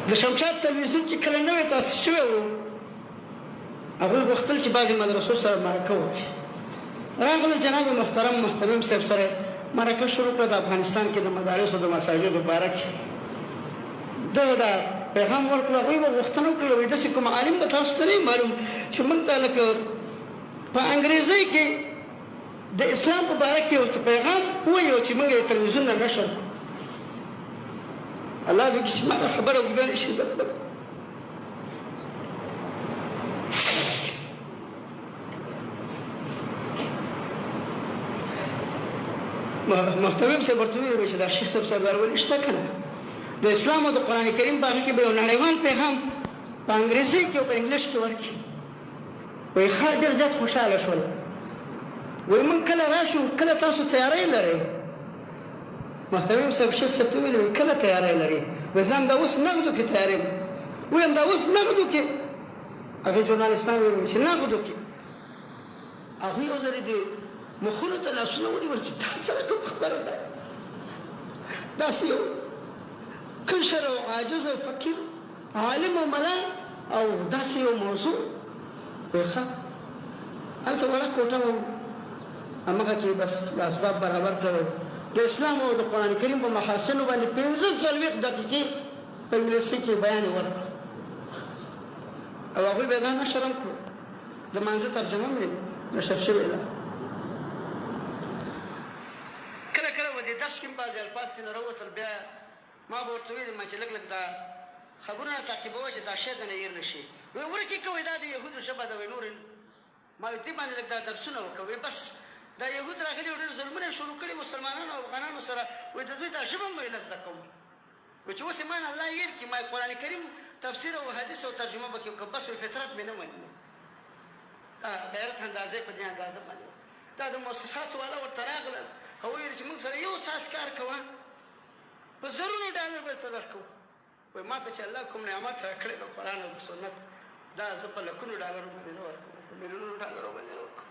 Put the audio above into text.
د شمشاد تلویزیون چې کله نوی تاسیس شوی و، هغوی غوښتل چې بعضې مدرسو سره مرکه وکړي. راغلل جناب محترم مهتمم صاحب سره مرکه شروع کړه، د افغانستان کې د مدارسو د مساجدو باره کې ده دا پیغام ورکړ. هغوی به غوښتنه وکړه، وایي داسې کوم عالم به تاسو ته نه وي معلوم چې موږ ته لکه په انګریزۍ کې د اسلام په باره کې یو څه پیغام ووایي او چې موږ یې تلویزیون نه نشر کړو. الله دې وکړي چې ما دا خبره اوږده نه شي. محترم صاحب ورته وویل چې دا شیخ صاحب سردار ولي شته که نه، د اسلام او د قرآن کریم باره کې به یو نړیوال پیغام په انګریزۍ کې او په انګلیش کې ورکړي. وایي ښه ډېر زیات خوشحاله شول. وایي موږ کله راشو، کله تاسو تیاری لرئ؟ محترم صاحب شیخ صاحب ته ویل، وایي کله تیاری لرئ؟ وایي زه همدا اوس نغدو کې تیار یم. وایي همدا اوس نغدو کې؟ هغې ژورنالستان ویل چې نغدو کې. هغوی یو ځلې دې مخونو ته لاسونه ونیول چې دا څه رقم خبره ده، داسې یو کشر او عاجز او فقیر عالم او ملا او داسې یو موضوع. وایي ښه هلته وړه کوټه وه، همغه کې بس د اسباب برابر کړل، د اسلام او د قرآن کریم په محاسنو باندې 45 دقیقې په انګلیسي کې بیان یې ورکړ او هغوی بیا دا نشر هم کړو. د مانځه ترجمه مې نشر شوې ده. کله کله به دې درس کې هم بعضې الفاظ ترېنه راووتل، بیا ما به ورته ویلي ما چې لږ لږ دا خبرونه تعقیبوه چې دا شی درنه هېر نه شي. وایي ورک یې کوئ، دا د یهودو ژبه ده. وایي نور ما وایي دې باندې لږ دا درسونه وکړه. وایي بس دا یهود راغلي او ډېر ظلمونه یې شروع کړي مسلمانانو او افغانانو سره، وایي د دوی دا ژبه هم وایي نه زده کوم. وایي چې اوس یې ما نه الله هېر کړي، ما قرآن کریم تفسیر او حدیث او ترجمه به کې وکړم، بس وایي فطرت مې نه مني. دا غیرت اندازه په دې اندازه باندې دا د موسساتو والا ورته راغلل او ویل چې موږ سره یو ساعت کار کوه، په زرونو ډالر به درته درکوو. وایي ما ته چې الله کوم نعمت راکړی د قرآن او د سنت، دا زه په لکونو ډالرو باندې نه ورکوم، په میلیونونو ډالرو باندې نه ورکوم.